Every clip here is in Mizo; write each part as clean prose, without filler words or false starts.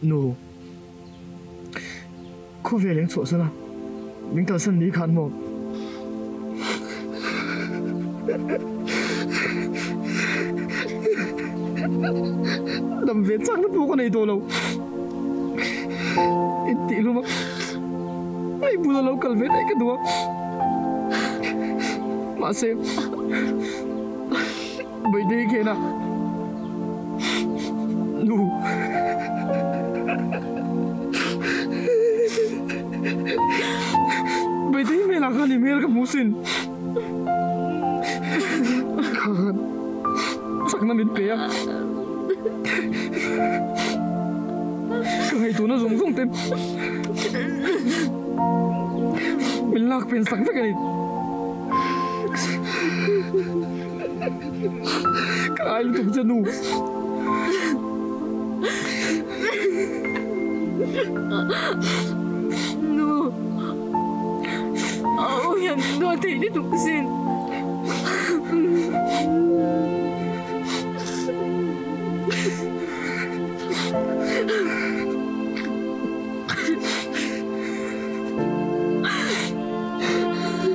Nu, khawvel eng chhuahsan a, min kalsan ni khan maw? Dam ve chakna pawh ka nei tawh lo. Intih hlum a, hei bula lo kal ve daih ka duh a. Mahse, Bawihtei khian a nu. Bawihtei hmelah khan i hmel ka hmu sin. Khan chakna min pe a. Ka ngaihtuahna zawng zawng te min lak pen sak vek a ni. Ka ngai lutuk che nu. Nu. Au hian nu a theih lutuk sin.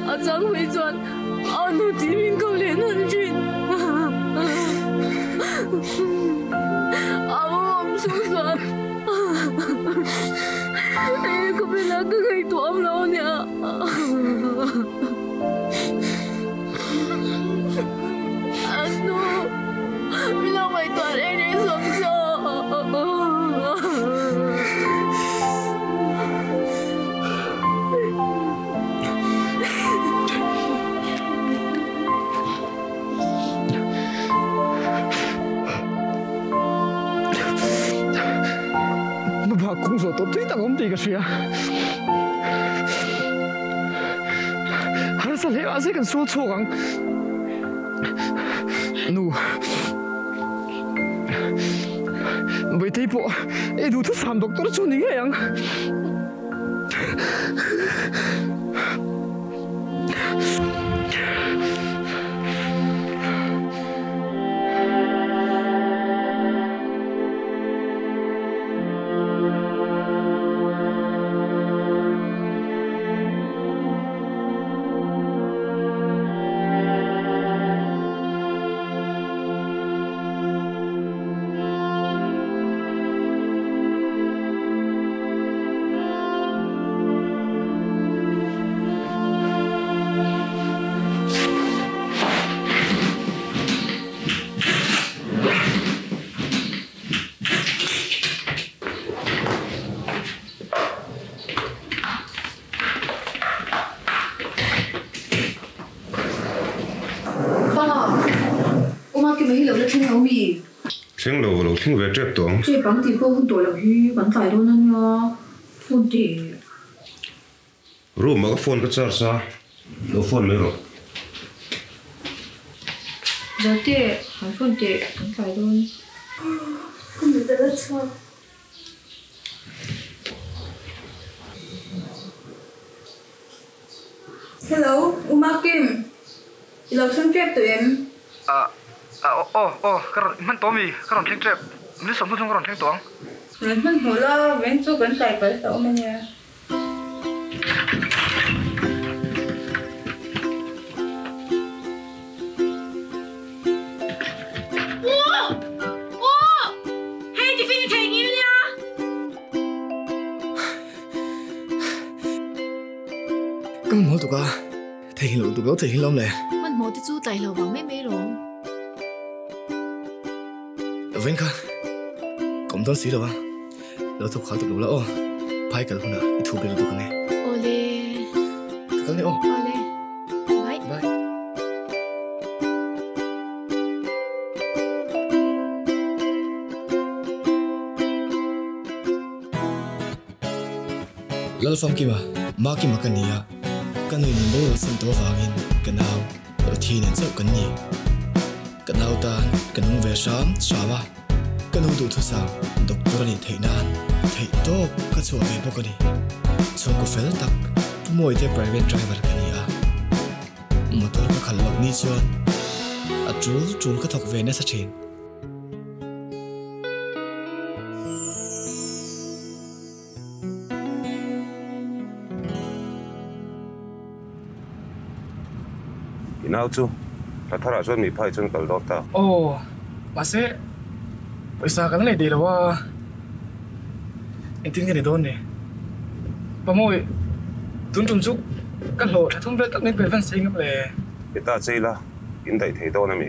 A chang hui chuan a nu tih min ko leh nawn thin. A awm chhung chuan hei khawvelah ka ngaihtuah awm lo ania. A nu min lo ngaihtuah reng reng zawk zawk. Hmabak kawng zawh tawh tui tak awm tih ka hria. Harsa hle mahse kan sual chhuak ang. Nu. Bawihtei pawh i duhthusam doctor chu ni ngei ang. Pa, Uma Kima hi lo la thleng lo mi? Thleng lo, lo thleng ve tep tawh ang. Tep ang tih pawh hun tawh loh hi kan tlai dawn a nia, phone teh. Room ah ka phone ka charge a, lo phone mai rawh. Zate, han phone teh, kan tlai dawn. Ka mit a la chhuak. Hello, U Makim, i lo thleng tep tawh em? Ah, ah, aw, aw, ka rawn hman tawh ami? Ka rawn thleng tep, min sawm hnu thung ka rawn thleng tawh ang. Rawn hman hmuh la, veng chu kan tlai palh hlauh awm ania. Ka hmanhmawh tuk a, theihnghilh loh tuk lo theihnghilh awm le. Hmanhmawh te chu tlai lo vang mai mai lawm. Vawiin kha ka awm dawn si lo a, lo thawk khal tuk lo la aw, phai kal hunah i thu ber lutuk ang e. Awle. Ka kal nih aw. Awle. Bye. Bye. Lalfamkima, Makima ka ni a, ka nui min boral san tawh avangin ka nau Ruthi nen chauh kan ni. Ka nau tan ka nung ve hram hram a, ka nu duhthusam doctor a nih theih nan theih tawp ka chhuah ve bawk a ni. Chhungkaw fel tak Pu Mawite private driver ka ni a, motor ka khalh loh ni chuan a tul tul ka thawk ve nasa thin. nau chu thla tharah chuan mi phai chuan kal dawn ta. Aw, mahse pawisa kan la nei dei lo a, engtin nge ni dawn ni? Pamawi, tun tum chu ka hlawh thla thum vel tak min pe van sei ngam le. Heta chei la, in daih thei dawn a mi?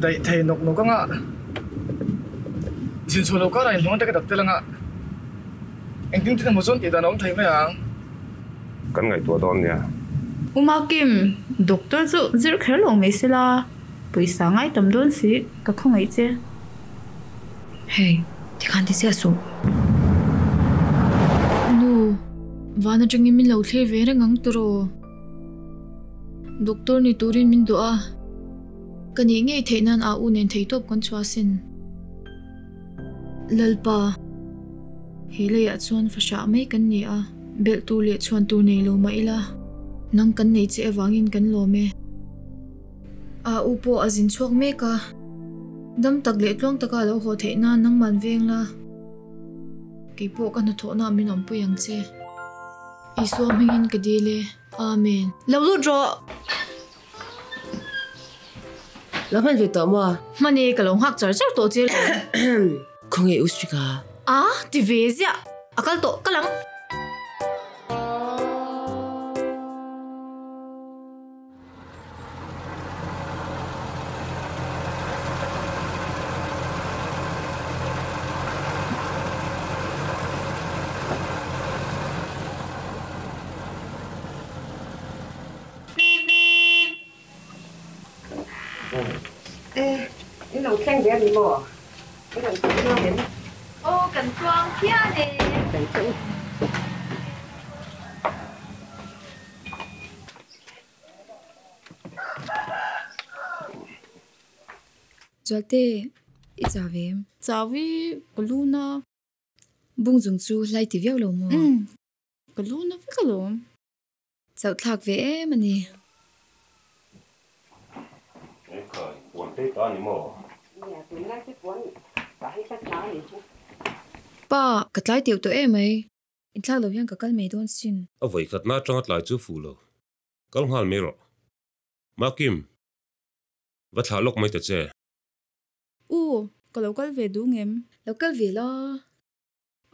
Daih thei nawk nawk anga zin chhuah lo karah inhnuang te ka dap tel anga engtin tin emaw chuan tih dan a awm thei mai ang. Kan ngaihtuah dawn nia. U Makim, doctor chu zir kher lo mai sela, pawisa ngai tam dawn si, ka khawngaih che. Hey, tikhan ti chiah suh. Nu, van atangin min lo thlir ve reng ang tiraw? Doctor ni turin min duh a. Ka nih ngei theih nan a u nen theihtawp kan chhuah asin. Lalpa, he leiah chuan fahrah mai kan ni a, belh tur leh chhuan tur nei lo mah ila, nang kan nei che avangin kan lawm e. A u pawh a zin chhuak mek a, dam tak leh tluang taka a lo haw theih nan nangman veng la, kei pawh ka hnathawhnaah min awmpui ang che. Isua hmingin ka dil e. Amen. Lo lut rawh! Lo hman ve tawh maw? Hman e, ka lo nghak char char tawh che. Khawnge Ustrika? A, ti ve ziah. A kal tawh, kal ang. E, in lo thleng ve a ni maw? In rawn thleng tluang em? Aw, kan tluang phian e. Kan che u. Zualte, i chau em? Chau i, ka lu na. Bung zung chu hlai ti viau lo maw? Umm, ka lu na vek alawm. Chauh thlak ve em a ni. Ekhai, puan te ta a ni maw? Nia, tunlai chu puan tah hi ka tha a ni chu. Pa, ka tlai teuh tawh em mai. Inthlak lo hian ka kal mai dawn sin. A vawikhatna atanga tlai chu fuh lo. Kal nghal mai rawh. Makim, va thlah lawk mai ta che. U, ka lo kal ve duh ngem? Lo kal ve la.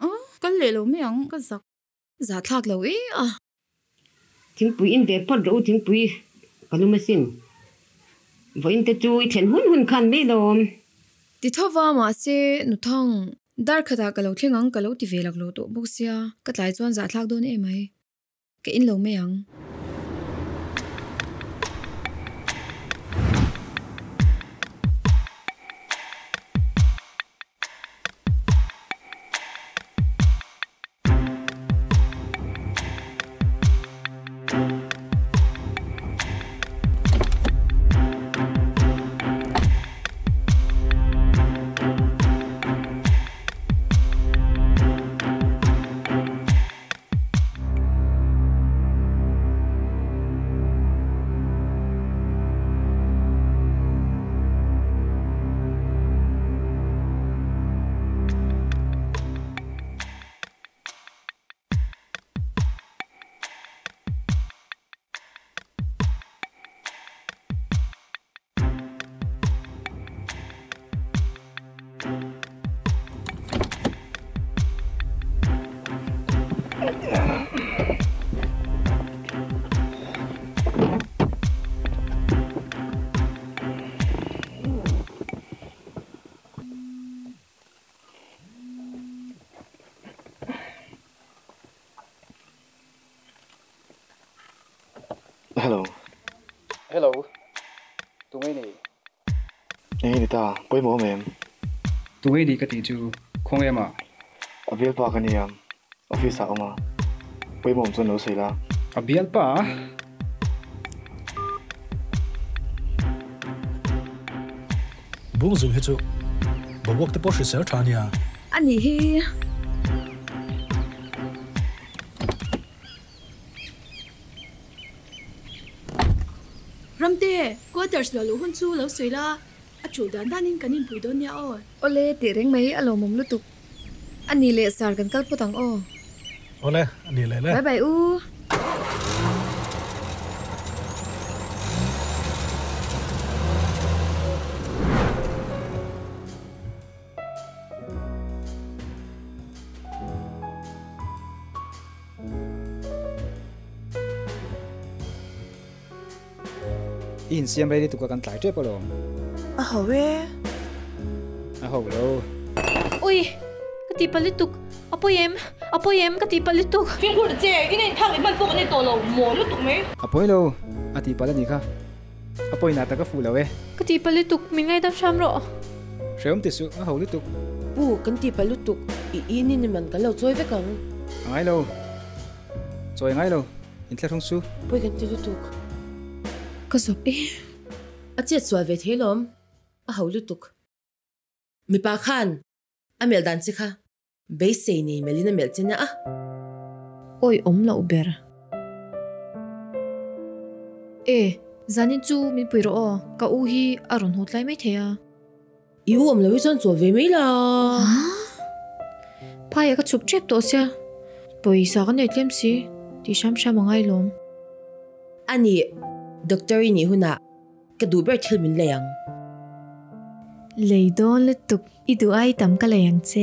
A, kal leh lo mai ang, ka zak. Zahthlak lo e a. Thingpui in ve phawt rawh u thingpui ka lum asin. Vawiin te chu i thlen hun hun khan mai lawm. Ti tho va mahse Nuthang, dar khatah ka lo thleng ang ka lo ti ve lak lo tawh bawk sia, ka tlai chuan zahthlak dawn em mai. Ka in lo mai ang. Hello. Hello. Tunge ni? Enge ni ta, pawimawh awm em? Tunge ni ka tih chu khawnge mah? A bialpa ka nia, office ah awm a, pawimawh awm chuan lo sawi la. A bialpa? Bung zung hi chu boruak te pawh hrisel tha ania. A nih hi. Ramte, quarters luah luh hun chu lo sawi la, a ṭul dan danin kan inpui dawn nia aw. Awle, tih reng mai a lawmawm lutuk. A nih leh sar kan kal phawt ang aw. Awle, a nih leh le. Bye bye u. I insiam rei lutuk a kan tlai tep alawm. A ho e. A ho lo. Ui! Ka ti palh lutuk. A pawi em? A pawi em? Ka ti palh lutuk. Fimkhur ta che, ina inthak leh hman pawh kan nei tawh lo maw lutuk mai. A pawi lo. A ti palh a nih kha. A pawi nah tak a fuh lo e. Ka ti palh lutuk, min ngaidam hram rawh. Hreawm ti suh, a ho lutuk. Pu, kan ti palh lutuk. I in in man kan lo chawi vek ang. A ngai lo. Chawi a ngai lo. Inthlahrung su. Pawi kan ti lutuk. Ka zawp e. A chet sual ve thei lawm. A ho lutuk. Mipa khan a melh dan che kha beisei nei melhin a melh che nia a. Awi awm loh ber. E, zanin chu min pui rawh aw, ka u hi a rawn haw tlai mai thei a. I u awm lo hi chuan chawl ve mai la. Phaiah ka chhuk tep tawh sia, pawisa ka nei tlem si tih hram hram a ngai lawm. A nih, doctor i nih hunah ka duh ber thil min lei ang. Lei dawn lutuk, i duh ai tam ka lei ang che.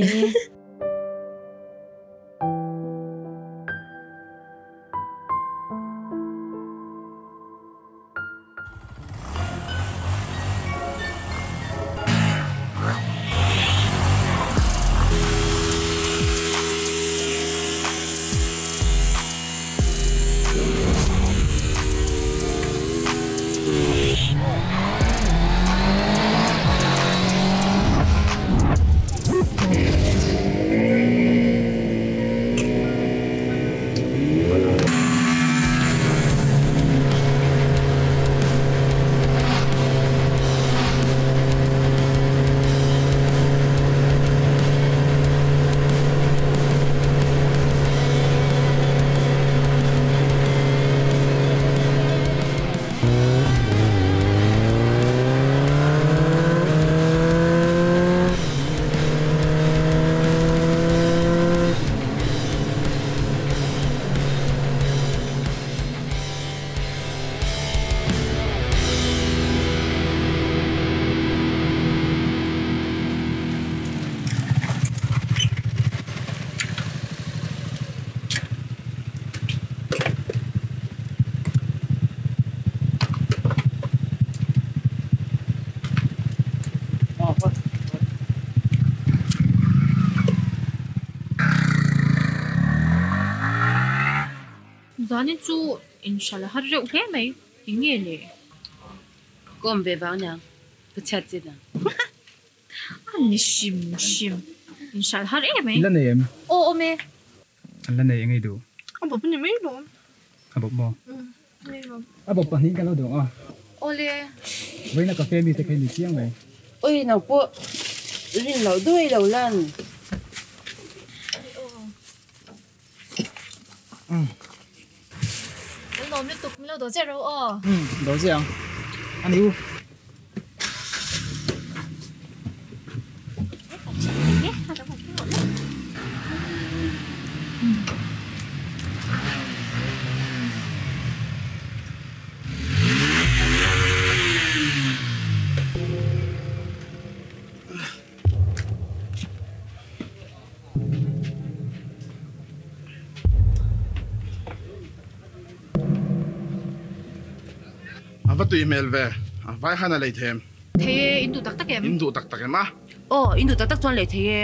Zanin chu inhralh a har reuh hle mai, ti nge le? Ka awm ve vang aniang, ka chhiat chin ang. A ni hrim hrim, inhralh har em mai. I la nei em? Aw awm e. An la nei eng ei duh? A bawp ni mai lawm. A bawp maw? A bawp pahnih ka lo duh ang a. Awle. Vawiina cafe mi te kha i ni chiang mai. Oi nang pawh rin loh duai lo lan. Kan lawm lutuk min lo daw zeh ro aw. Umm daw zeh ang. A ni u. A va tui hmel ve, a vai khan a lei thei em? Thei e, in duh tak tak em? In duh tak tak em a? Aw, in duh tak tak chuan lei thei e.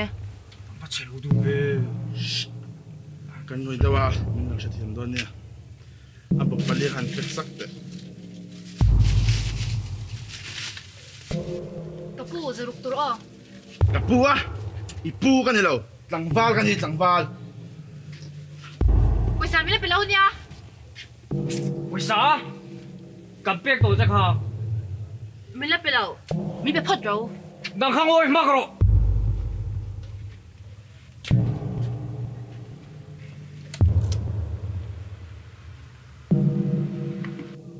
A va chhe lo duh ve. Shh. Kan nui deuh a, min lo hrethiam dawn nia. A bawp pali khan fek sak teh. Ka pu, zaruk tur aw. Ka pu a, i pu ka ni lo, tlangval ka ni tlangval. Pawisa min la pe lo nia. Pawisa kan pek tawh che kha. Min la pe lo, min pe phawt ro. Nang kha ngawi hmak rawh.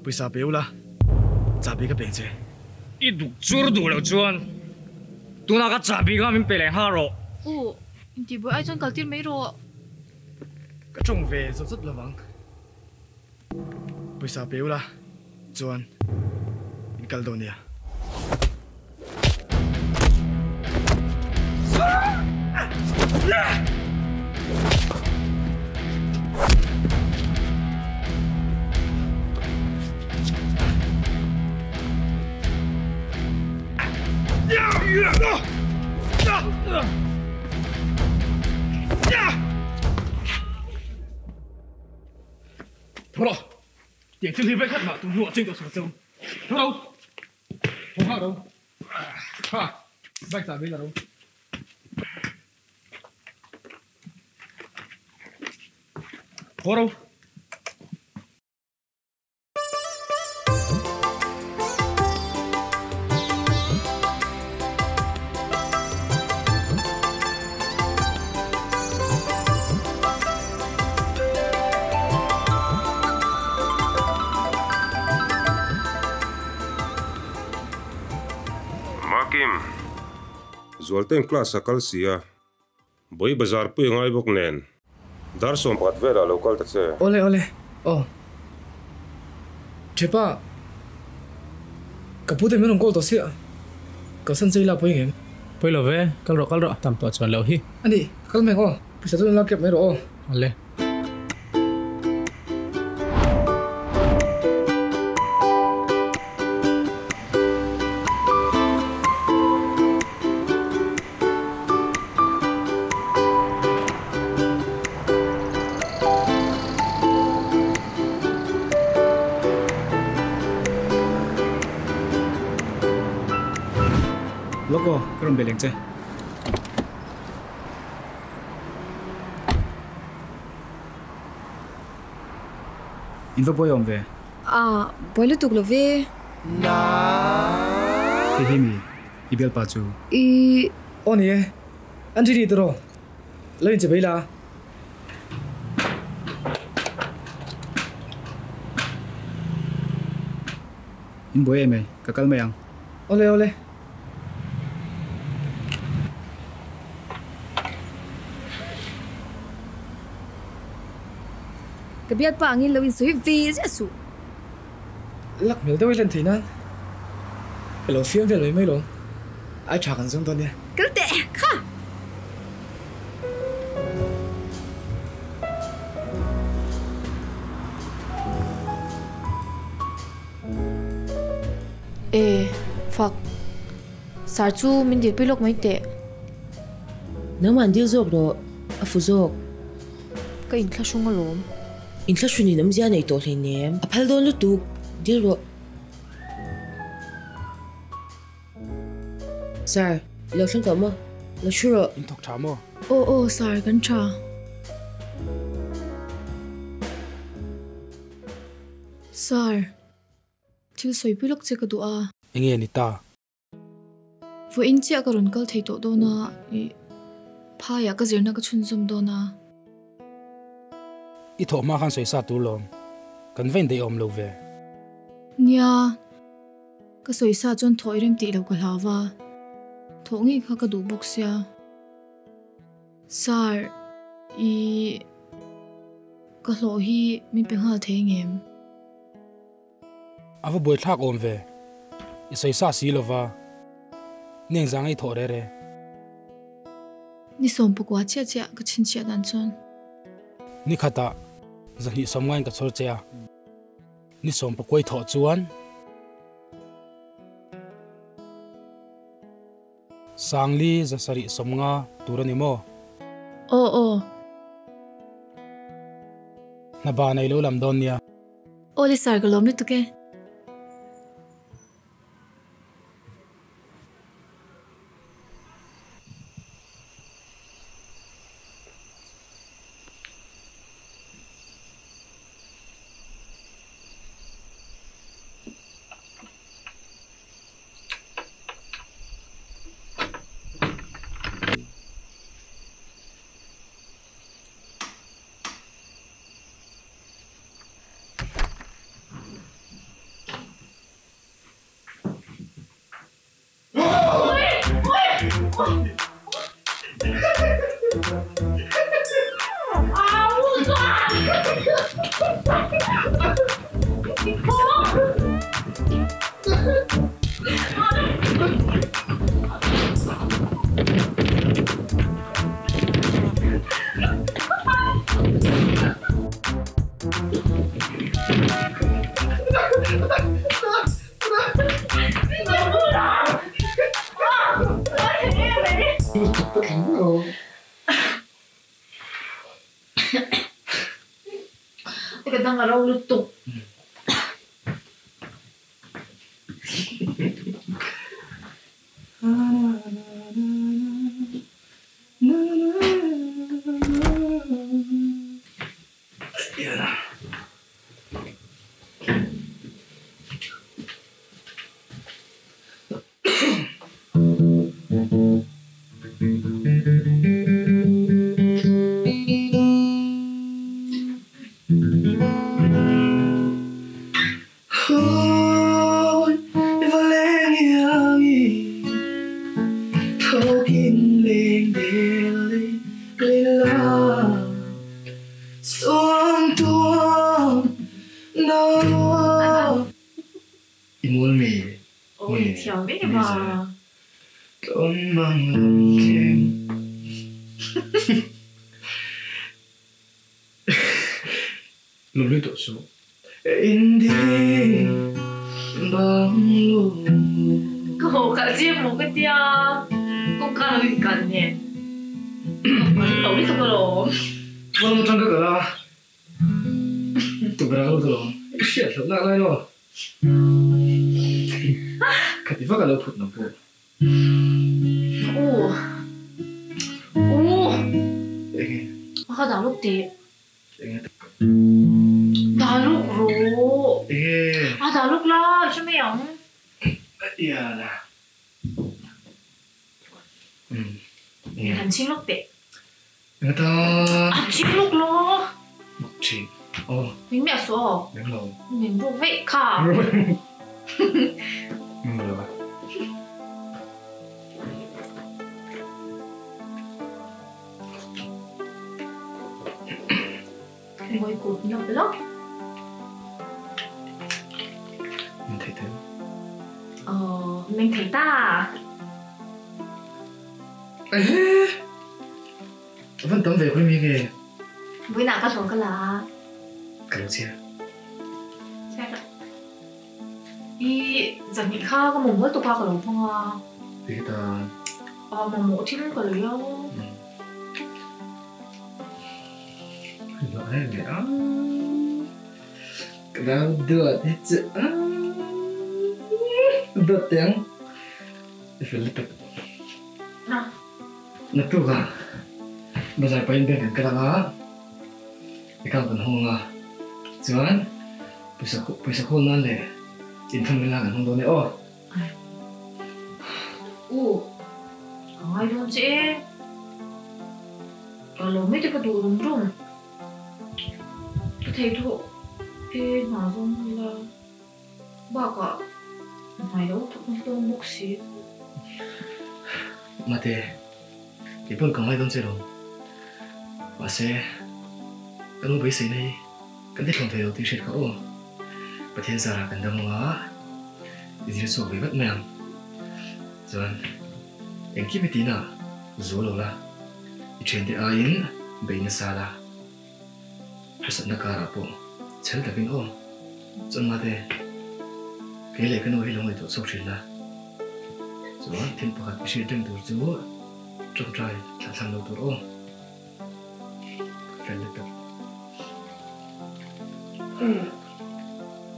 Pawisa pe ula, chahbi ka peng che. I duk chur duh loh chuan tuna ka chahbi kha min pe leh nghal rawh. U, intihbuai ai chuan kaltir mai rawh. Ka tawng ve zawt zawt lovang. Pawisa pe ula chuan in kal dawn nia. Tho rawh. Tiang thil hi vekhat mah tum hnuah cheng tawh suh cheu. Tho ro. Tho nghal ro. Kha, bike chahbi la ro. Tho ro. Makim, Zualte'n class a kal si a, Bawi bazar pui a ngai bawk nen, dar 14 velah lo kal ta che. Awle awle, aw. Ṭhepa, ka pute min rawn call tawh sia, ka san chei lak pawi ngem? Pawi lo ve, kal rawh kal rawh, tam tawh chuan loh hi. A ni, ka kal mek aw, pawisa chu la kep mai rawh aw. Awle. Lawk aw, ka rawn be leng che. In va buai awm ve? A, buai lutuk lo ve. Hei hi mi, i bialpa chu. I. Aw ni e, an ri ri tawh. Lo inche bei la. In buai em ei, ka kal mai ang. Awle awle. Ka bialpa angin lo insawi ve ziah suh. Lak hmel deuh i hlen thei nan ka lo fiam vel mai mai lo. Ai tha kan zawng dawn nia. Kal teh kha. E, fak. Sar chu min dilpui lawk mai teh. Nangman dil zawk rawh, a fu zawk. Ka inthlahrung alawm. Inthlahrunin awmzia nei tawh hleinem. A phal dawn lutuk, dil rawh. Sir, i lo thleng tawh maw? Lo thu rawh. In thawk tha maw? Aw aw sir, kan tha. Sir, thil sawipui lawk che ka duh a. Enge ni ta? Vawiin chiah ka rawn kal thei tawh dawn a, ih phaiah ka zirna ka chhunzawm dawn a. I thawh hma khan sawi sa tur lawm, kan va indaih awm lo ve. Nia, ka sawi sa chuan thawh i rem tih loh ka hlau va, thawh ngei kha ka duh bawk sia. Sir, ih ka hlawh hi min pe nghal thei ngem? A va buaithlak awm ve. I sawi sa si lova. Neng zang ei thawh re re. Ni 19 chiah chiah ka chhinchhiah dan chuan. Ni khatah 290 in ka chhawr che a. Ni 19 i thawh chuan. 4790 tur a ni maw? Aw aw. Hna ba nei lo lam dawn nia. Aw le sir ka lawm lutuk e. dang a ro lutuk.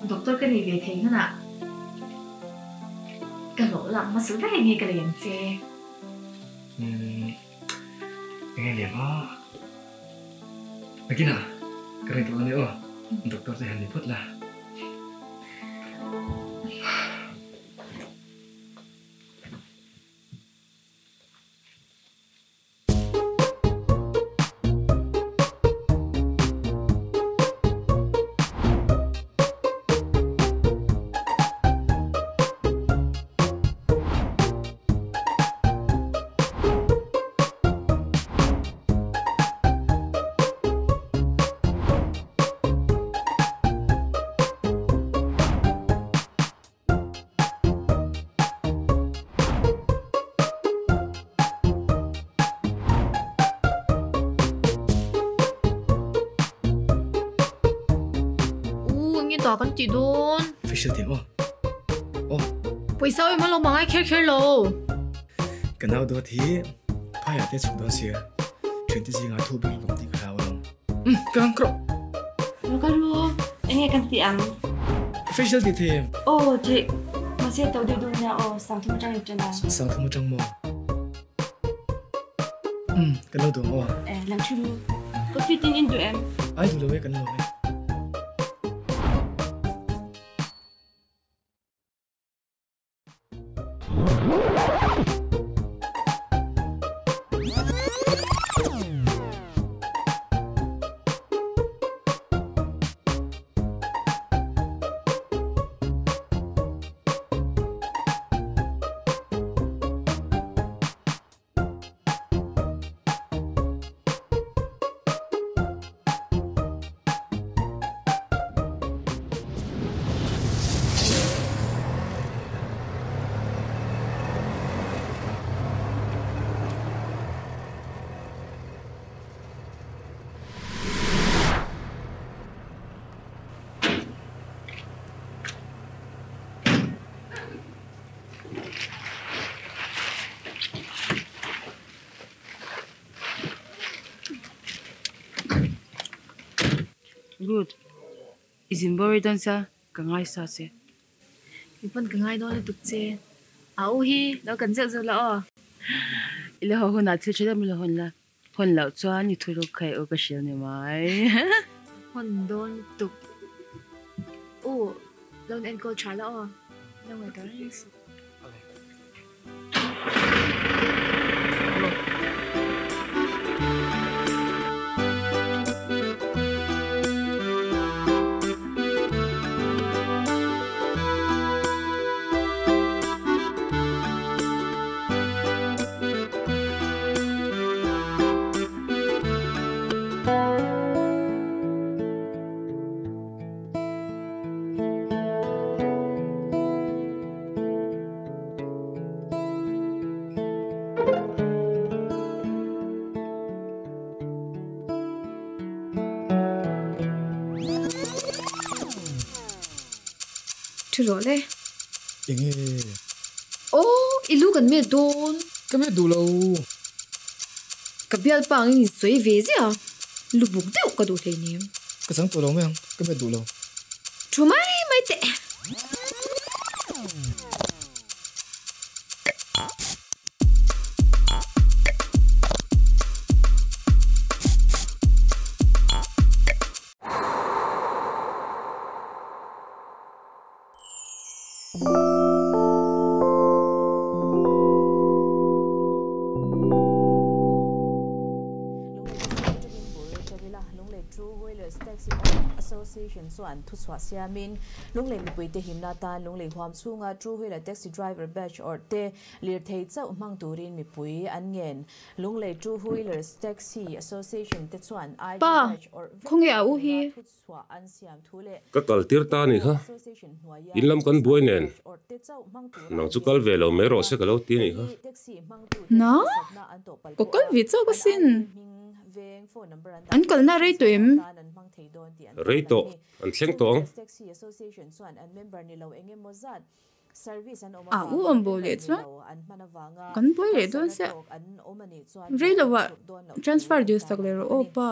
Doctor ka ni ve thei huna ka lo lak hmasa vek nge ka lei ang che. Enge liam a Nakina ka ring tawh ani aw doctor te han ni phawt la. Kan ti dawn. Facial te aw. Aw. Pawisa awm lo mangai kher kher lo. Ka nau dawt hi phaiah te chhuk dawn sia. Thian te zinga thu bik lawm tih ka hlau alawm. Ka ang krawh. Lo kal ru, enge kan tih ang? Facial tih thei em? Aw theih, mahse to deuh dawn nia aw, sangthum atang i ṭan a. Sangthum atang maw? Umm, kan lo duh ang aw. Eh, lo ṭhu ru. Coffee tin in duh em? Ai duh lo e, kan lawm e. Good. I zin bo rei dawn sia, ka ngai sa che. I pawn ka ngai dawn lutuk che. A u hi lo kan zeuh zeuh la aw. I la haw hunah thil tha deuh min lo hawn la. Hawn loh chuan i thuruk kha i u ka hrilh ni mai. Hawn dawn lutuk. U, lo in enkawl tha la aw. Lo ngaihtuah reng reng suh. Thu rawh le. Enge? Aw, i lu kan met dawn. Ka met duh lo. Ka bialpa angin in sawi ve ziah a, lu buk deuh ka duh hleinem. Ka chang tawh lo mai ang, ka met duh lo. Thu mai mai teh. Association chuan thuchhuah siamin Lunglei mipuite himna atan Lunglei huam chhunga Two Wheeler Taxi Driver Badge awrh te lirthei chauh hmang turin mipui an ngen. Lunglei Two Wheelers Taxi Association te chuan ID Pa, badge awrh vek khawnge a u tura hi? thuchhuah an siam thu leh Ka kal tir ta a ni kha, in lam kan buai nen, nang chu kal ve lo mai rawh se ka lo ti a nih kha. Na, ka kal ve chauh asin. An kalna rei tawh em? Rei tawh, an thleng tawh ang. A u awm bo leh chuan kan buai leh dawn sia, rei lovah transfer dil sak leh rawh aw pa.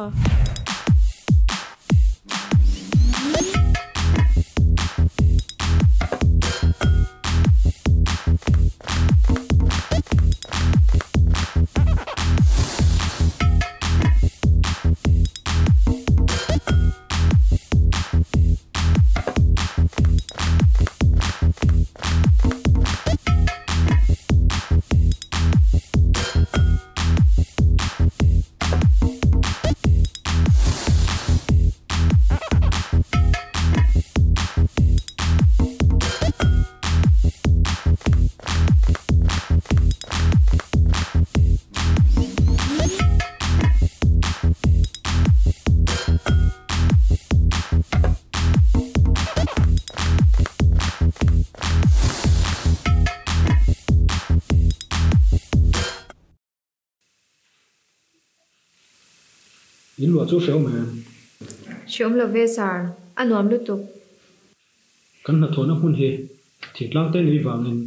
In luah chu hrehawm em? Hrehawm lo ve sir, a nuam lutuk. Kan hnathawhna hmun hi thingtlang te ni vangin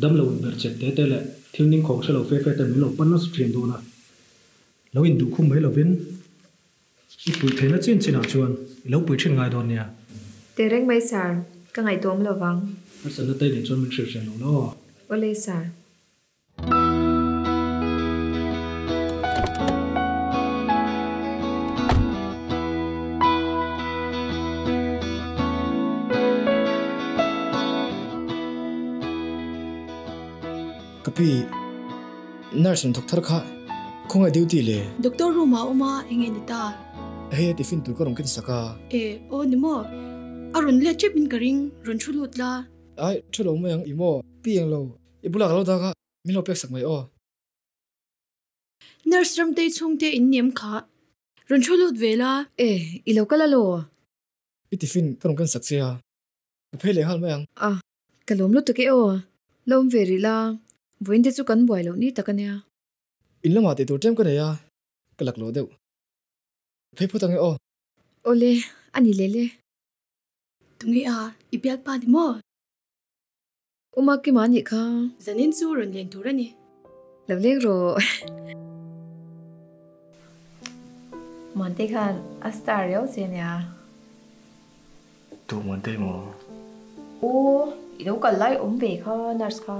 dam lo inberh chet te te leh thil ningkhawng hre lo fe fe ten min lo pan nasa thin dawn a. Lo induhkhum mai lovin I puih theihna chin chinah chuan i lo pui thin ngai dawn nia. Tehreng mai Sir, ka ngaihtuahawm lo vang. Harsatna te nen chuan min hrilh hriat lo la aw. Awle Sir. Ka pi, nurse rawn thawk thar kha khawngaih duty le. Doctor room ah awm a, enge ni ta? Hei a tiffin tur ka rawn ken sak a. E, aw ni maw? A rawn let tep in ka ring, rawn thu lut la. Ai, thu lo mai ang i maw? Pi eng lo, i bulah ka lo dak a, min lo pek sak mai aw. Nurse Ramtei chhungte in nem kha, rawn thu lut ve la. E, i lo kal alaw? I tiffin ka rawn ken sak che a, ka phei leh nghal mai ang. A, ka lawm lutuk e aw. La awm ve rih la, vawiin te chu kan buai loh ni tak a nia. In lamah tih tur tlem ka nei a, ka lak loh deuh. Phei phawt ang e aw. Awle, a ni leh le. Tunge a, i bialpa ni maw? Uma Kima anih kha. Zanin chu rawn len tur a ni. Lo leng rawh. Muante khan a star riau che nia. Tu Muante maw? Aw, i lo kal lai awm ve kha nurse kha.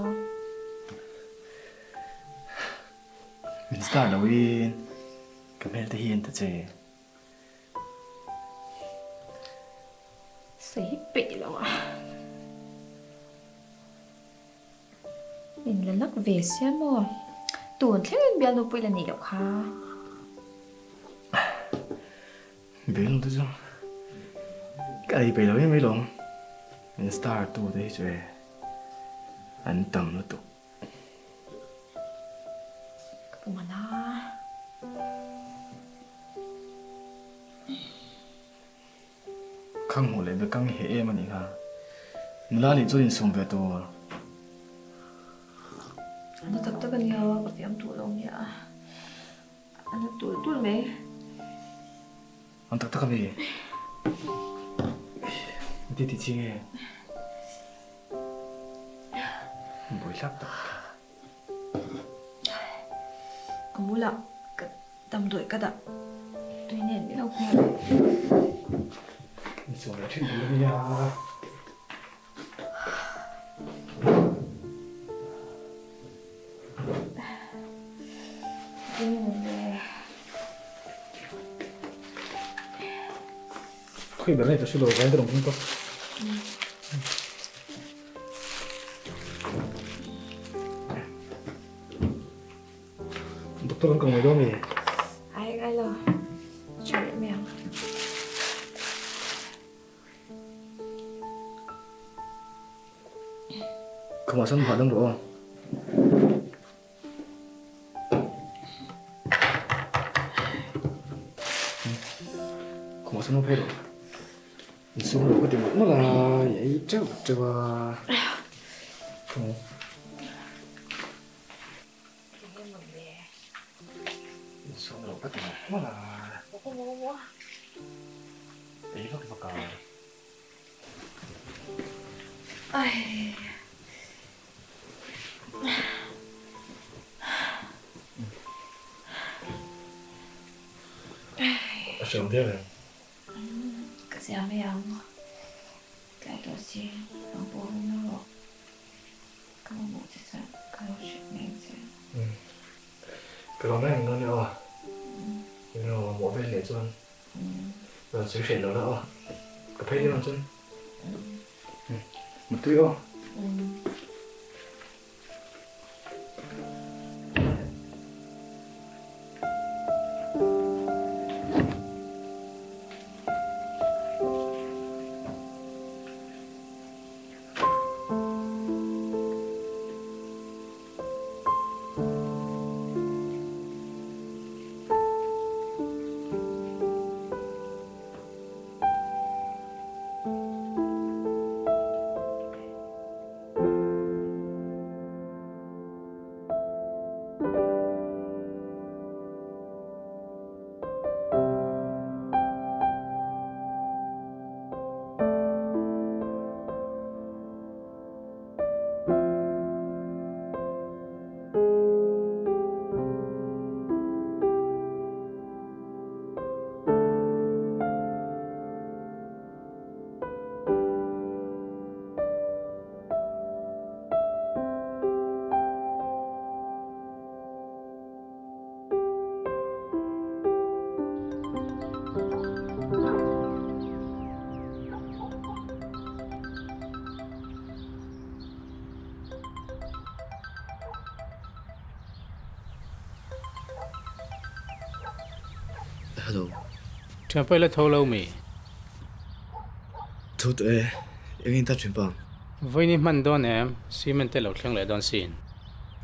Min star loin ka hmel te hi en ta che. Sawi peih lo a. Min la lak ve sia maw? Tun thleng in bialnu pawh i la neih loh kha. Bialnu te chu ka ei peih lo em mai lawm. Min star tu te hi chu e an tam lutuk. Ka pum a na. Khang hmuh leh bekang i heh em a nih kha. Nula nih chuan insum ve tur. A na tak tak a nia, ka fiam duh lo nia. A na tul tul mai. An tak tak a mi? Ti ti chi nge? Buai hlak tak. Ka bulah ka damdawi ka dah tui nen miau hmel. Insual leh thin tur a nia. Khawi ber nge ka hre lo vain ka rawn keng tawp. Doctor kan kang mai dawn mi? Ai ngai lo. Tha leh mai ang. Khumah sawn hahdam rawh aw. Khumah sawn phei rawh. Insum rawh ka ti mawlh mawlh a, i ei teuh teuh a. Insum rawh ka ti mawlh mawlh a. Ei vak vak a. A hriam viau em? Ka zia mai ang. Tlai tawh si, nang pawh rawn la rawh. Ka mamawh che chuan ka lo hrilh mai ang che. Ka lo mai ang dawn e aw. Min rawn mamawh vel leh chuan rawn sawi hreh lo la aw. Ka phei dawn chuan. Mutui aw. Hello. Thianpa ila tho lo mi? Tho tawh e, engin ta thianpa? Vawiin i hman dawn em? Cement te lo thleng leh dawn sin.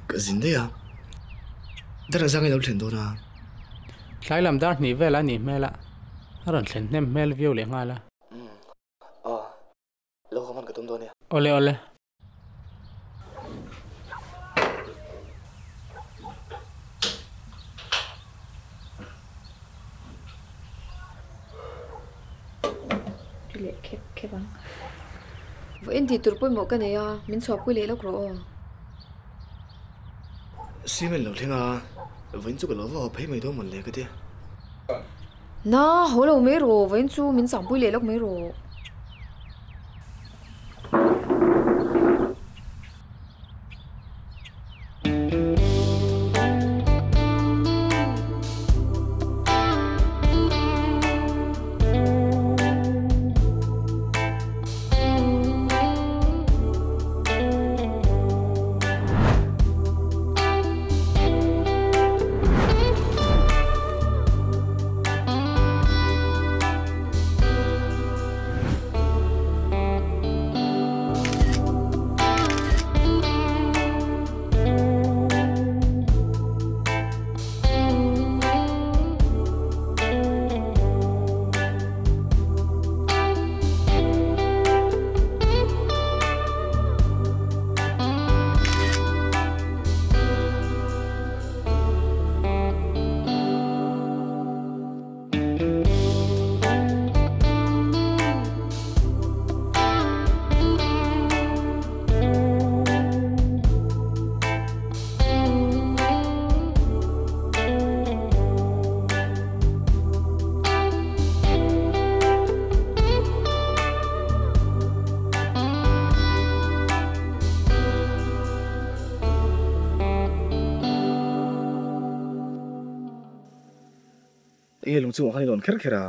Ka zin daih a, dar a zang i lo thlen dawn a. Tlai lam dar hnih vel a nih hmel a, a rawn thlen hnem hmel viau leh nghal a. Umm, aw, lo haw hman ka tum dawn e. Awle awle. Ri leh khep khep ang. Vawiin tih tur pawimawh ka nei a, min chhuahpui leh lawk rawh aw. Cement lo thleng a, vawiin chu ka lo va haw phei mai dawn mawn le ka ti. Na, haw lo mai rawh, vawiin chu min changpui leh lawk mai rawh. Enge lung chungah khan i lawn kher kher a?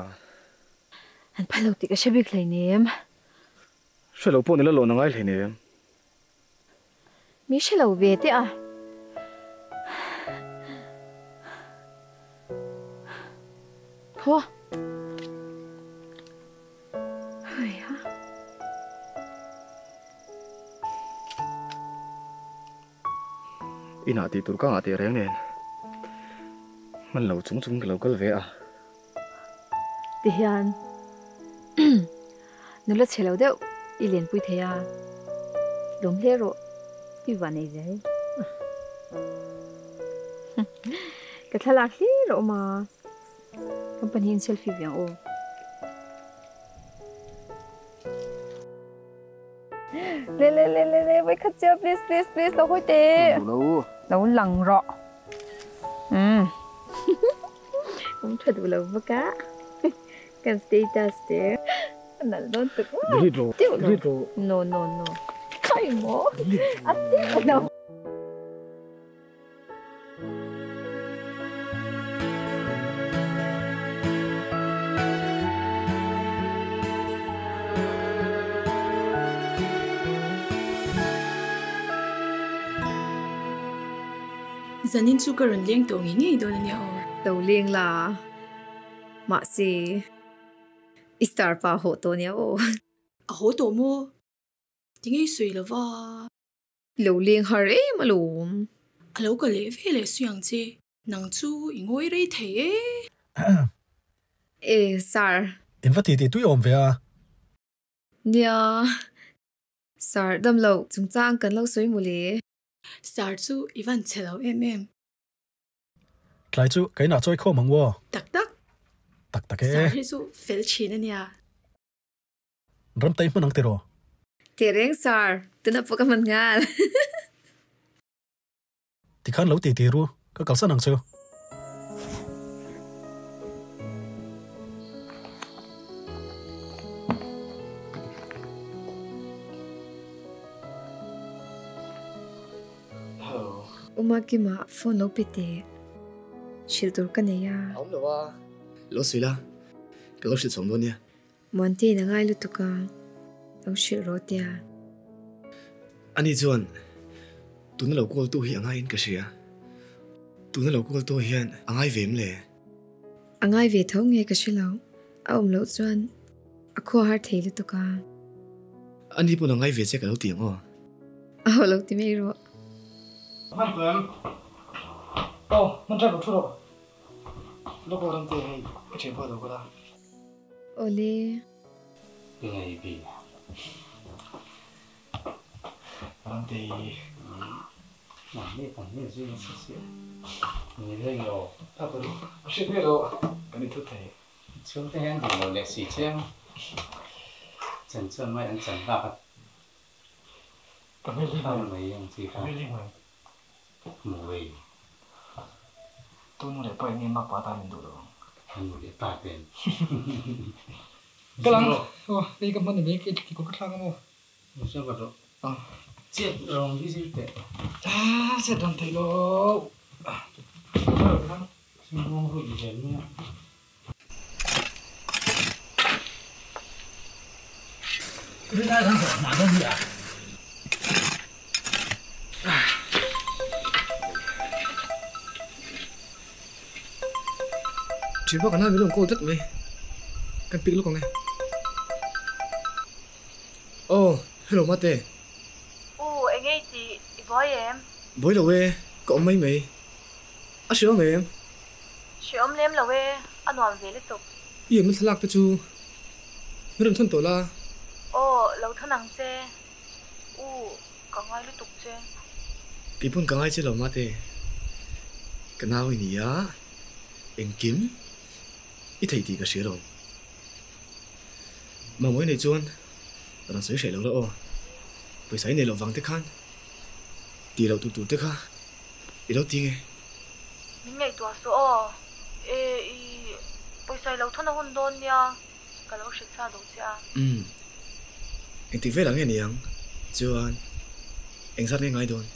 An phal lo tih ka hre bik hleinem. Hre lo pawh ni la lawn a ngai hleinem. Mi hre lo ve teh a. Thaw. Hei ha. Inah tih tur ka ngah teh reng nen hman lo chung chung ka lo kal ve a. Tihian nula chhe lo deuh i lenpui thei a, lawm hle rawh i va nei zel. Ka thlalak hlir a awm a, kan pahnihin selfie ve ang aw. Le le le le le voi khat chia please please please lo hawi te. Lo lo lang rawh. Um. Um tha duh lo bawk a. Kan status te. A nalh dawn tuk. Delete rawh. Delete rawh. No no no. Khai maw. A teuh lo. Zanin chu ka rawn leng tawh ngei ngei dawn a nia aw. Lo leng la, mahse i star pa haw tawh nia aw. A haw tawh maw? Tinge i sawi lova? Lo leng har em alawm. A lo ka leh ve leh sui ang che. Nang chu i ngawi rei thei e. E sir. In va titi tui awm ve a. Nia. Sir dam lo chungchang kan lo sawi maw le. Sir chu i van chhe lo em em. Tlai chu ka inah chawi khawm ang aw. Tak tak. Tak tak e. Sir hi chu fel thin a nia. Ram tai hman ang tiraw? Teh reng sir, tuna pawh ka hman nghal. Tikhan lo ti ti ru, ka kalsan ang chu. Uma Kima phone lo pe teh, hrilh tur ka nei a. A awm lo a, lo sawi la, ka lo hrilh chhawm dawn nia. Muantein a ngai lutuk a, lo hrilh rawh tia. Ani chuan tuna lo call tu hi a ngaiin ka hria. Tuna lo call tu hian a ngai ve em le? A ngai ve tho nge ka hre lo, a awm loh chuan a khua har thei lutuk a. Ani pawn a ngai ve che ka lo ti ang aw. Aw lo ti mai rawh. Hman tawh em? Aw, hman tha lo thu rawh. Lawk aw Ramte hei ka thian pawh a lo kal a. Awle. Ka ngei bik. Ramte. Mahni kan hmel zui nasa si a, ni reng lo. A ka duh a hriat miah loh kan inthut thei. Chhungte hian duh lo leh si chiang chan chuan mai an chan bak a Ka hmel hi thar mai ang chi kha. Ka hmel hi hmuh. Hmuh ei. Tu nu leh pa in nge makpa atan min duh lo ang. Ka nu leh pa ten. Ka lang aw hei ka hman ni mai ka kawr ka thlak a maw. Musa ka rawh. Chet rawng hi zir teh. Ah chet ran thei lo. Sumdawng ruih zel mai a. Rinai kan zawh hma dawn hi a. Thian bak an min rawn call tlat mai. Kan pick lawk ang e. Aw, hello Mate. U, eng ei tih i buai em? Buai lo e, ka awm mai mai. A hreawm em? Hreawm lem lo e, a nuam ve lutuk. I awmna thlalak te chu min rawn thawn tawh la. Aw, lo thawn ang che. U, ka ngai lutuk che. Kei pawn ka ngai che lo Mate. Ka nau i ni a, engkim i thei tih ka hria lo. Mamawh i neih chuan rawn sawi hreh lo la aw. Pawisa i neih loh vang te khan tih loh tur tur te kha i lo ti nge. Min ngaihtuah suh aw. E i pawisa i lo thawn a hun dawn nia ka lo hrilh sa duh che a. Umm. Engtik velah nge ni ang? Chuan engzat nge ngai dawn?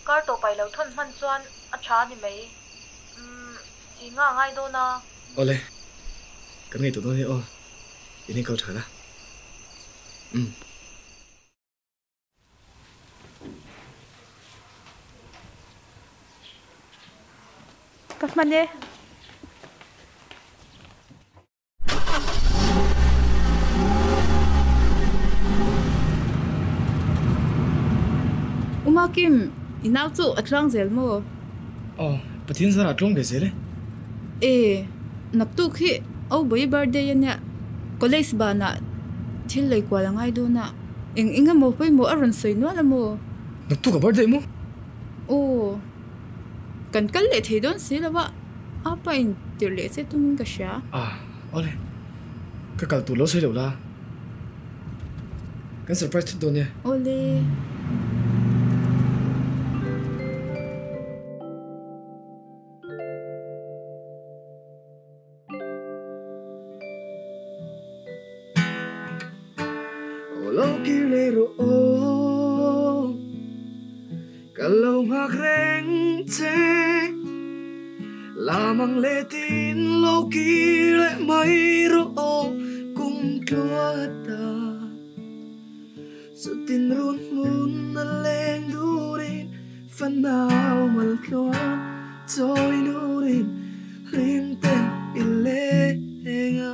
Kar tawpa i lo thawn hman chuan a tha a ni mai. Umm si nga a ngai dawn a. Awle. Kan ngaihtuah dawn hi aw. In enkawl tha la. Umm. Ka hman e. Uma Kim, i nau chu a tluang zel maw? Aw, Pathian zarah tluang ve zel e. E, naktuk hi Aubawii birthday a nia, college banah thil lei kual a ngai dawn a. Eng eng emaw pawimawh a rawn sawi nual a maw? Naktuk a birthday maw? Aw, kan kal leh thei dawn si lo a, apa in tirh leh che tumin ka hria. Ah, awle. Ka kal tur lo sawi loh la. Kan surprise thut dawn nia. Awle. Aw lo kir leh rawh aw, ka lo nghak reng che. Lam ang leh tin lo kir leh mai rawh aw, kum tluat a. Chutin run hmun a leng durin fanau mal tluang chawi nurin hlim ten i leng a.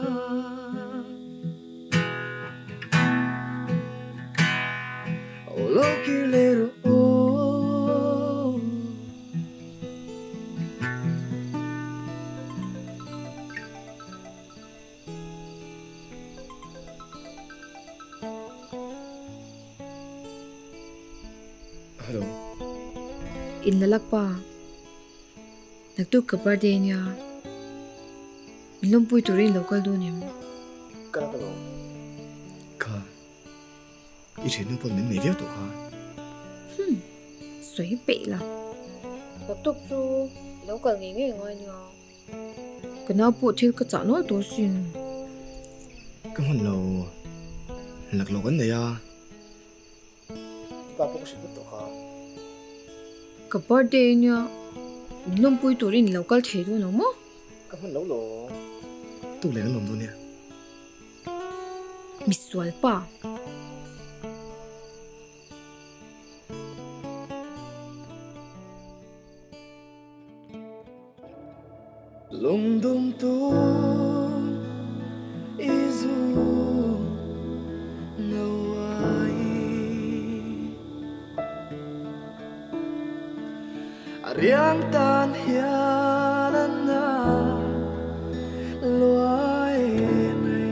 Aw lo kir leh rawh aw. Hello. In la lak pa. Naktuk ka birthday ania. Min lawmpui turin lo kal dawn em? Ka la ka lo. Kha. I thiannu pawn min nei viau tawh kha. Hmm. Sawi peih la. Naktuk chu i lo kal ngei ngei ngai ania. Ka nau pawh thil ka chah nual tawh asin. Ka hman lo. Laklawk an nei a. I pa pawh ka hrilh vek tawh kha. Ka birthday ania min lawmpui turin i lo kal thei dawn lo maw? Ka hman lo lo. Tuk leh kan lawm dawn nia. Misual pa. Lungdum tu izu nawai Ariang tan hianan na luai mai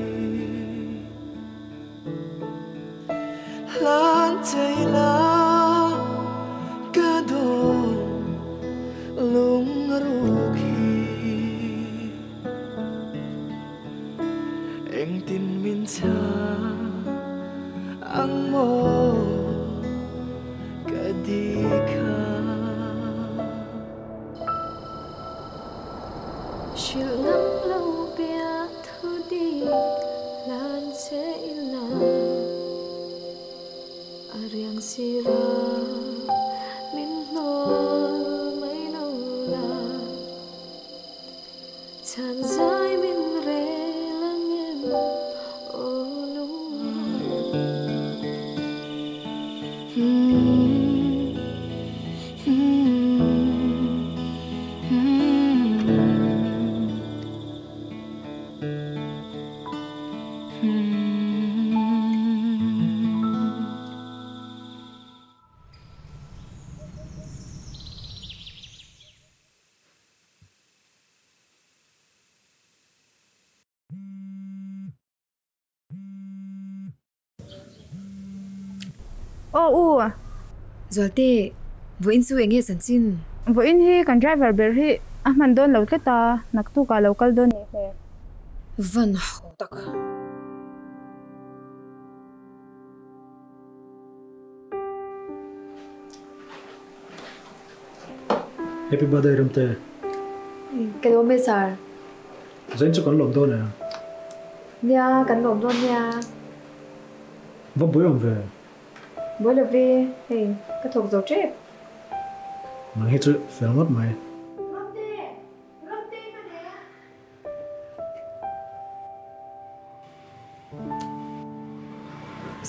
Lan la kado lung Eng tin min cha ang mo kadika Shil ngam lo bia thu di lan che ila Ariang sira min nol mai lo la Chan zai min re langem o lung Ô u Zualte, vo in chu enge san chin. Vo in hi kan driver ber hi a man don lo tleta naktu ka local don ni he. Van ho tak. Happy birthday Ramte. Ka lawm e sar. Zain chu kan lawm dawn e. Nia kan lawm dawn nia. Va bui awm ve. Bui lo ve, hei ka thawk zo tep. Nang hi chu fel ngawt mai.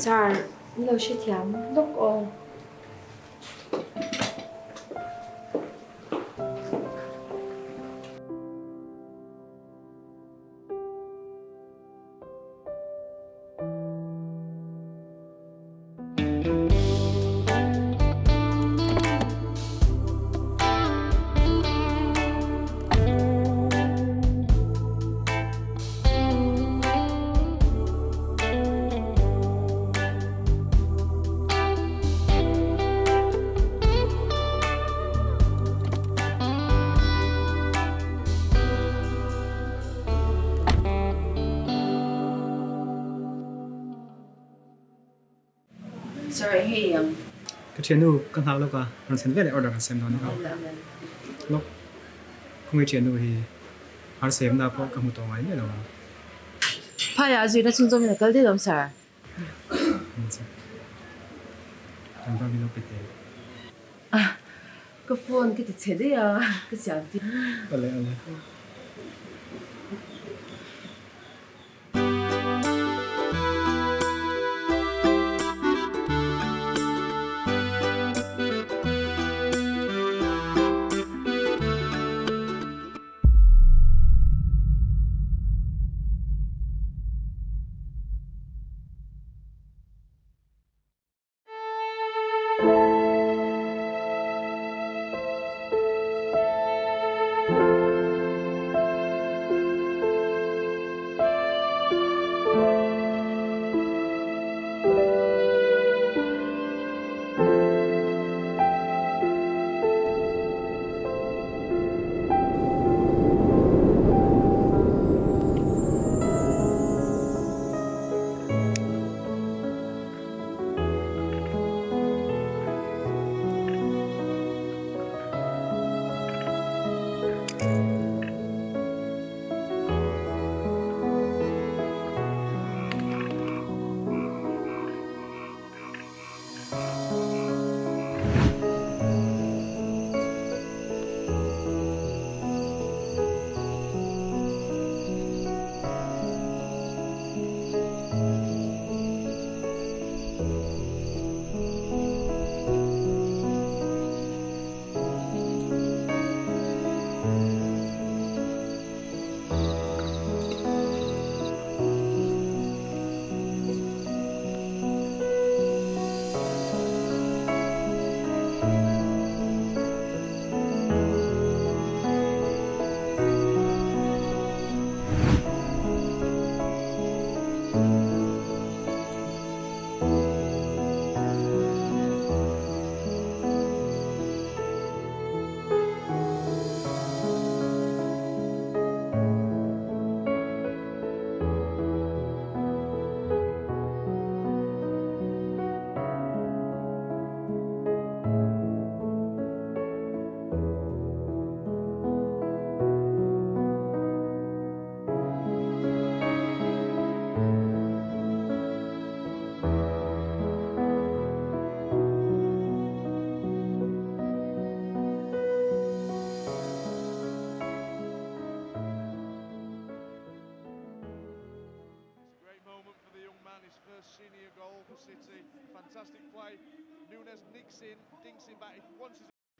Sar, ni lo hre thiam lawk aw. Sorry, hey um. Ka thianu ka nghak lawk a, rawn thlen veleh order kan sem dawn a. Lawk, khawngei thianu hi har sem na pawh ka hmu tawh ngai miah lo ang. Phaiah a zuina chhung zawmin a kal daih lawm sir. Kan va min lo pe teh. Ah, ka phone ka ti chhe daih a, ka siam tir. Ale ale.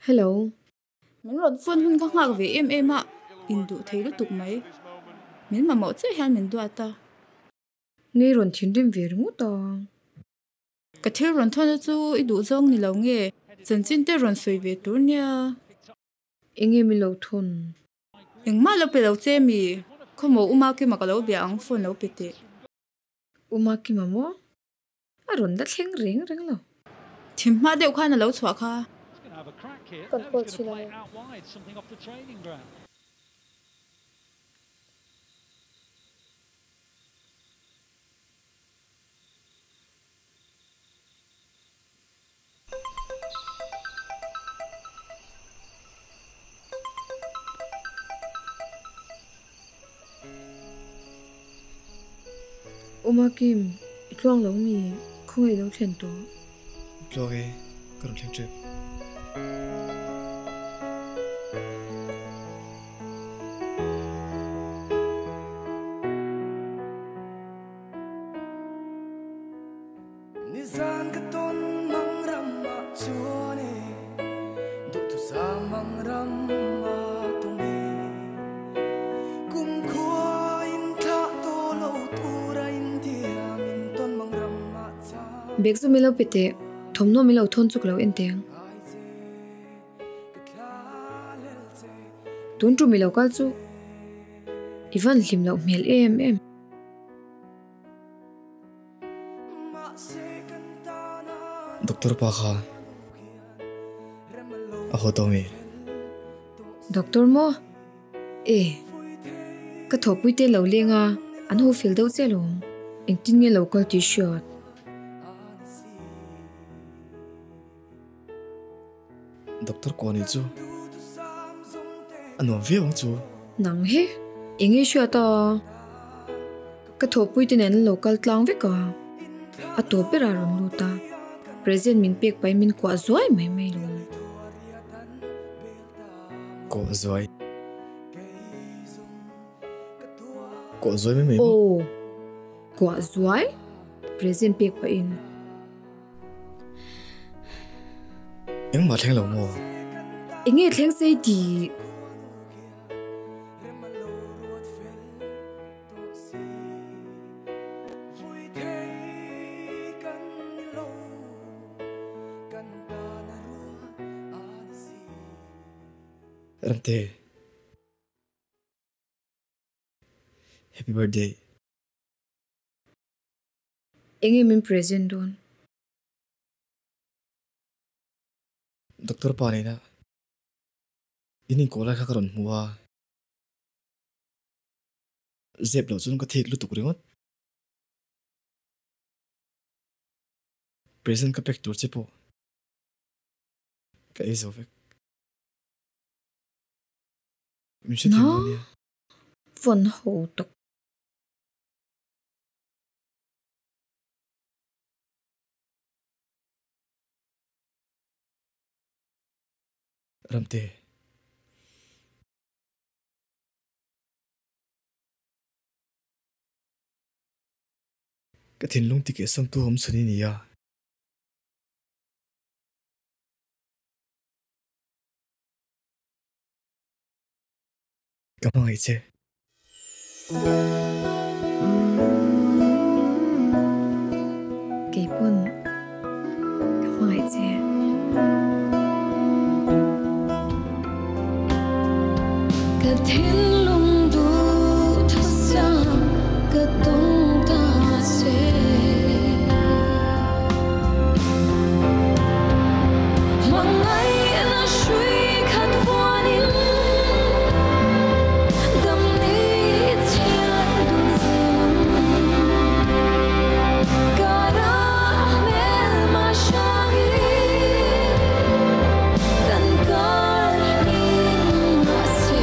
Hello. Min rawn phone hun ka nghak ve em em a, induh thei lutuk mai. Min mamawh chiah hian min duat a. Ngei rawn thinrim ve ringawt a. Ka thil rawn thawna chu i duh zawng ni lo nge, chanchin te rawn sawi ve tur nia. Enge mi lo thawn? Engmah lo pe lo che mi, khawmaw Uma Kima ka lo bia ang phone lo pe teh. Uma Kima maw? A rawn la thleng reng reng lo. Thim hma deuh khan a lo chhuah kha. Kan call chhin ang e. Uma Kim, i tluang lo mi? Khawngaih lo thlen tawh. Tluang e, ka rawn thleng tep. Nizan ka tawn mang ram ah chuan e, duhthusam mang ram ah tum e. Kum khua in thlah tawh lo tur a intiam in tawn mang ram ah chuan. Bag chu mi lo pe teh, thawmhnaw mi lo thawn chu ka lo en teh ang. Tun tum i lo kal chu i van hlim loh hmel em em. Doctor pa kha a haw tawh mi? Doctor maw? E, ka thawhpui te lo leng a, an haw fel deuh chiah alawm. Engtin nge lo kal tih hriat? Doctor Kawni chu a nuam viau ang chu. Nang hi eng nge hriat a? Ka thawhpui te nen an lo kal tlang vek a, a tawp ber a rawn lut a, present min pek pahin min kuah zuai mai mai lo. Kuah zuai? Kuah zuai mai mai maw? Aw, kuah zuai, present pek pahin. Engmah thleng lo maw? Enge thleng sei tih? Ramte. Happy birthday. Enge min present dawn? Doctor pa nena in inkawl lai kha ka rawn hmu a, zep loh chuan ka thik lutuk ringawt. Present ka pek tur che pawh ka ei zo vek. Min hrethiam dawn nia. Vawn ho tak. Ramte. Ka thinlung tikeh samtu awm chhun i ni a. Ka hmangaih che. Kei pawn ka hmangaih che. Ka thinlung duh thusam ka tawng ta che. Hmangaihna hrui khat vuanin dam ni chhiat dun zel ang. Ka rah hmel mah hrangin kan kar hming mah se.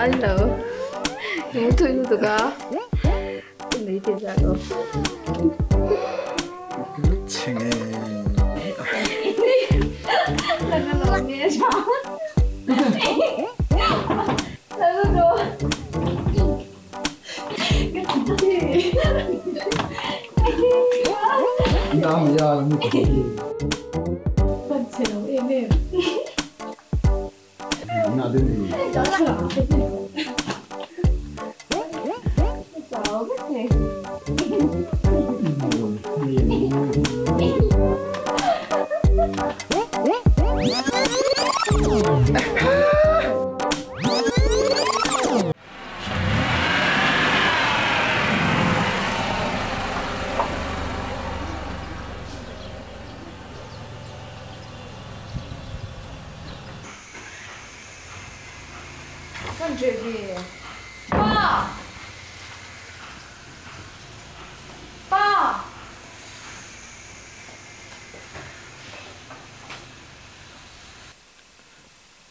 Ani lo. I mu thui lutuk a. Ka nei tih zat aw. Chhe nge. Nang a lo nge tha. Nang a lo.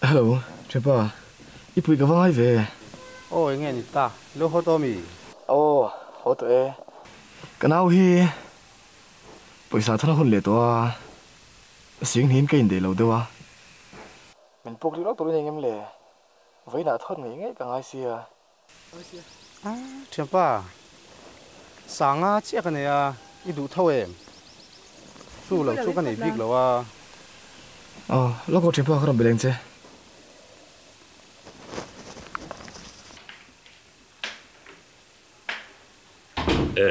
Hello, Thianpa, i pui ka va ngai ve. Aw, enge ni ta? Lo haw tawh mi? Aw, haw tawh e. Ka nau hi pawisa thana hun leh tawh a, sing hniin ka indeih lo deuh a. Min puk rih lawk turin engem le? Vawiinah thawt ngei ngei ka ngai sia. Thianpa, Sanga chiah ka nei a, i duh tho em? Chu lo chu ka nei bik lo a. Aw, lawk aw thianpa ka rawn be leng che. E,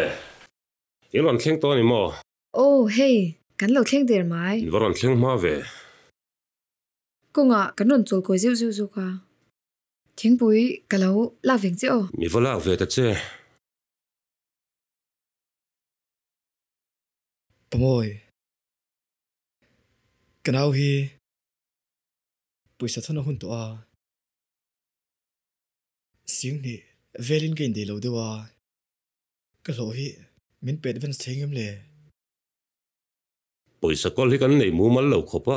in rawn thleng tawh a ni maw? Aw, hei, kan lo thleng der mai. In va rawn thleng hma ve. Kawngah kan rawn chawl kawi zeuh zeuh zawk a. Thingpui ka lo lak veng che aw. Mi va lak ve ta che. Pamawi, ka nau hi pawisa thawn a hun tawh a. Singhnih velin ka indeih lo deuh a, ka hlawh hi min pe advance thei ngem le? Pawisa kawl hi kan nei mumal lo khawp a.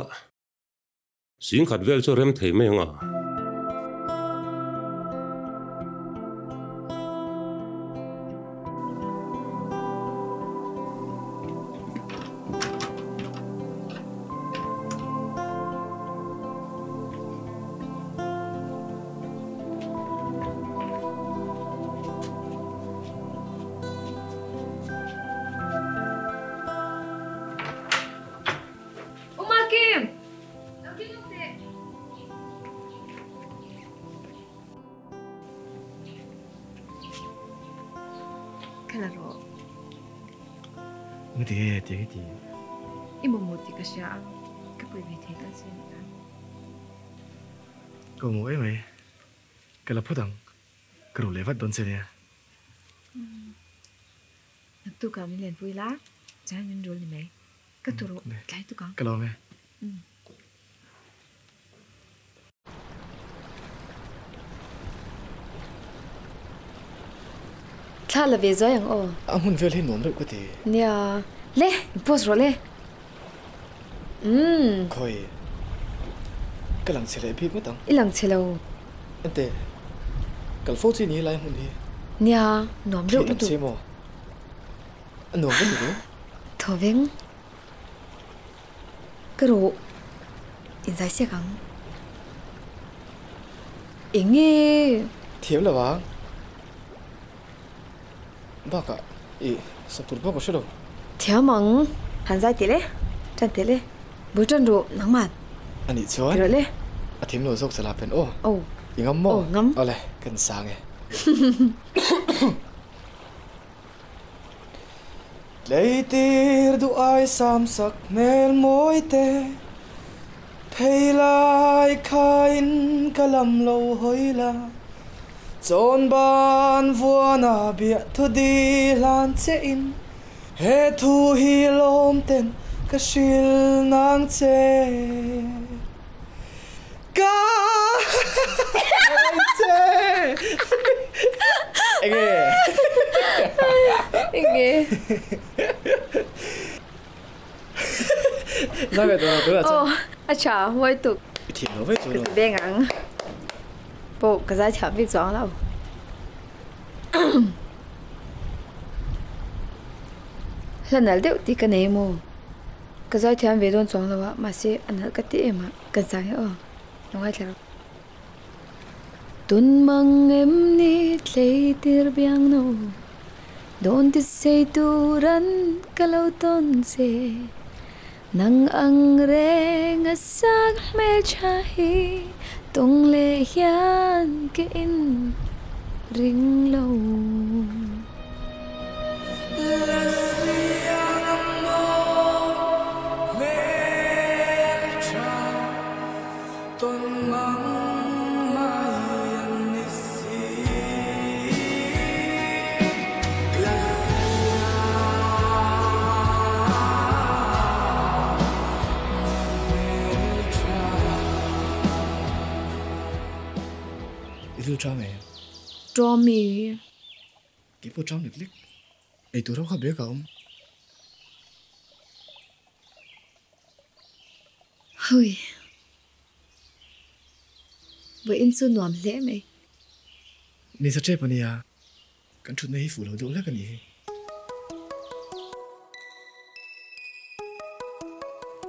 Singkhat vel chu rem thei mai ang a. Uma Kim! Lo ding lawk teh. Ka la rawh. Nga ti nge ti nge ti. I mamawh tih ka hria a, ka pui ve thei tal che nia. Ka mamawh em mai. Ka la phawt ang. Ka rawh leh vat dawn che nia. Naktukah min lenpui la, chuan min rul ni mai. Ka tur rawh, tlai tuk ang. Ka lawm e. Thla la ve zuai ang aw. A hmun vel hi nuam reuh ka ti. Nia, le, in post rawh le. Umm. Khawi, ka lang chhe leh bik ngawt ang. I lang chhe lo. Ente, kal fo chi ni lai hmun hi. Nia, nuam reuh lutuk. Thli tam che maw? A nuam ka ti lo. Thaw veng. Ka rawh inzai siak ang. Eng nge? Thiam lo ang. Bakah i sak tur pawh ka hre lo. Thiam ang. Han zai teh le. Tan teh le. Bul tan rawh nangman. A nih chuan. Ti rawh le. A thiam lo zawk chala pen aw. Aw. I ngam maw? Aw ngam. Awle kan sang e. Tleitir duh ai sam sak hmel mawi te, Phei lai khain ka lam lo hawi la, Chawn ban vuana biah thu di hlan che in, He thu hi lawm ten ka hril nang che. Ka che Enge Enge Zai ve tawh lo tunah chuan. Aw a tha mawi tuk. I thiam lo vek chu Ka ti beng ang. Pawh ka zaithiam bik chuang lo. Hla nalh deuh tih ka nei emaw? Ka zaithiam ve dawn chuang lo a, mahse a nalh ka ti em a, kan sang hi aw, lo ngaithla rawh. Tun mang em ni tlei tir biang no, dawn ti sei turan ka lo tawn che. Nang ang reng a sak hmeltha hi tawng leh hian ka in ring lo. I thil ṭam em? Ṭawm mi. Kei pawh ṭam lek lek. Ei tur ho kha bag ah awm. Hui. Vawiin chu nuam hle mai. Ni sa ṭep a nia, kan ṭhutna hi fuh lo deuh hlek a nih hi.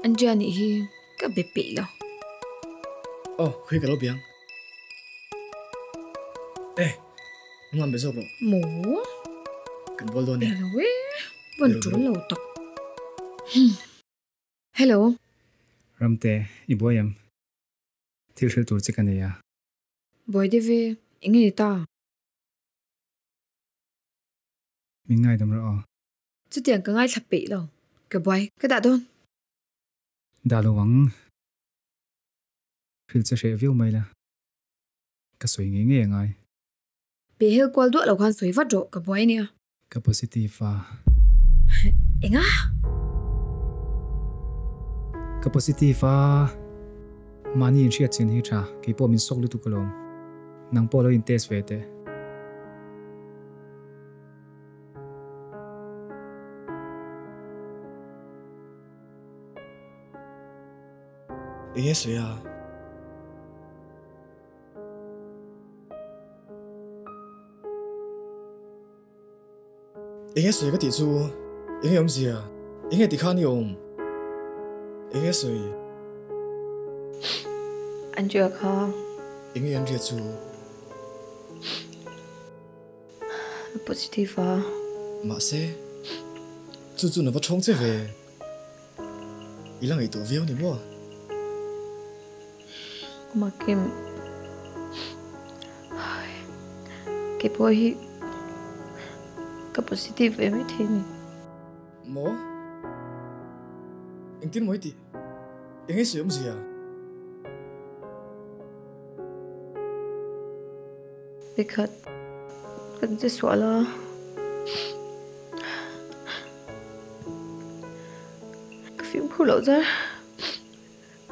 Andrea nih hi ka be peih lo. Aw, khawi ka lo biang. E, nungam be zawk rawh. Maw? Kan bawl dawn e. Hello e, van ṭul lo tak. Hello. Ramte, i buai em? Thil hrilh tur che ka nei a. Buai deuh e, eng nge ni ta? Min ngaidam rawh aw. Chutiang ka ngaithla peih lo. Ka buai, ka dah dawn. Dah lo ang. Hrilh che hreh viau mai la. Ka sawi ngei ngei a ngai. Pehel kual duah lo khan sawi vat rawh, ka buai ania. Ka positive a. Enga? Ka positive a. Mahni inhriat chin hi tha, kei pawh min sawk lutuk alawm. Nang pawh lo in test ve teh. Enge sawi a? Enge sawi ka tih chu? Enge awmzia? Enge tikhan i awm? Enge sawi? Andrea kha. Enge Andrea chu? A positive a. Mahse, chu chu na va thawng che ve. I la ngaihtuah viau ni maw? Makim, kei pawh hi ka positive ve mai thei ni. Maw? Engtin maw i tih? Eng nge sawi awmzia? Nikhat kan che sual a. Ka fimkhur loh zar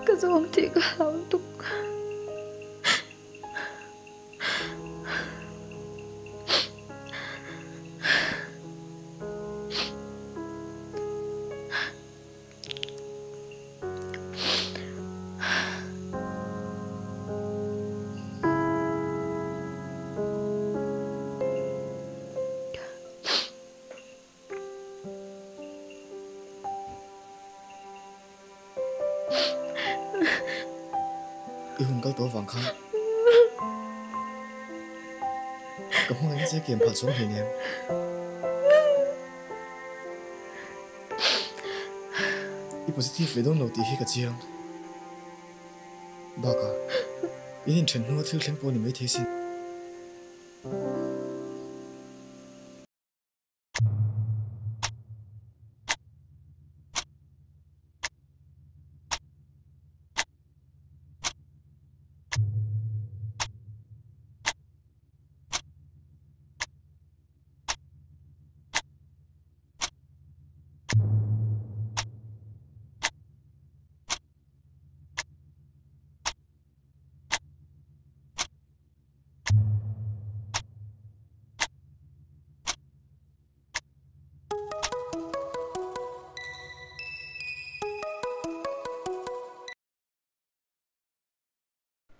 ka zawm tih ka hlau lutuk. I hun kal tawh avang khan ka hmangaihna che kiam phah chuang hleinem. I positive ve dawn lo tih hi ka chiang. Bakah in inthen hnua thil thleng pawh ni maithei sin.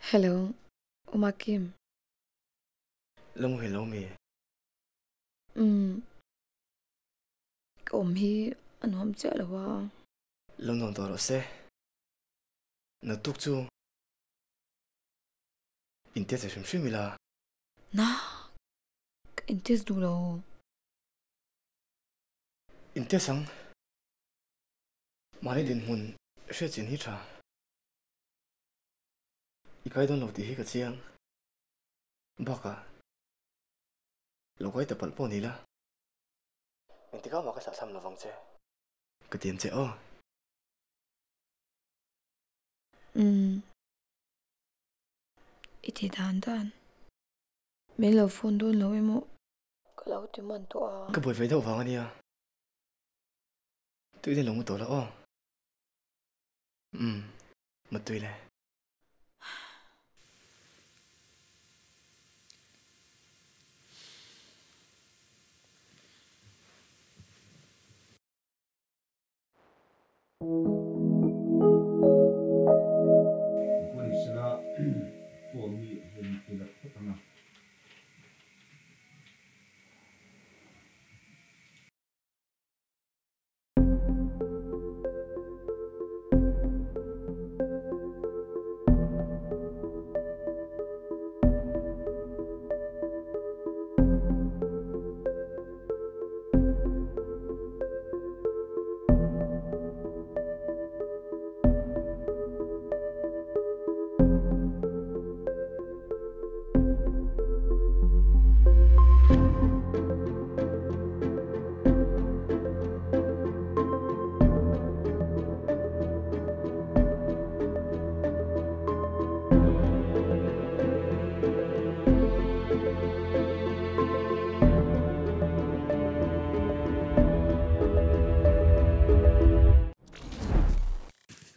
Hello, Umakim. Lo muhil lo mi? Umm. Ka awm hi a nuam chiah lo a. Lo nuam tawh rawh se. Naktuk chu in test hrim hrim ila. Na, ka in test duh lo. In test ang. Mahni dinhmun hriat chin hi tha. I kai dawn lo tih hi ka chiang. Bakah lo kai ta palh pawh ni la. Engtikah mah ka thlahthlam lovang che. Ka tiam che aw. Umm. I ti dan dan. Min lo phone dawn lo emaw. Ka lo ti man tawh a. Ka buai ve deuh vang ania. Tui le lo mu tawh la aw. Umm. Mutui le. Pawisela form hi rawn fill up phawt ang a.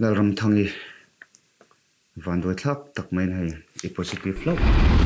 Lalramthangi vanduai thlak tak maiin hei i positive hlauh.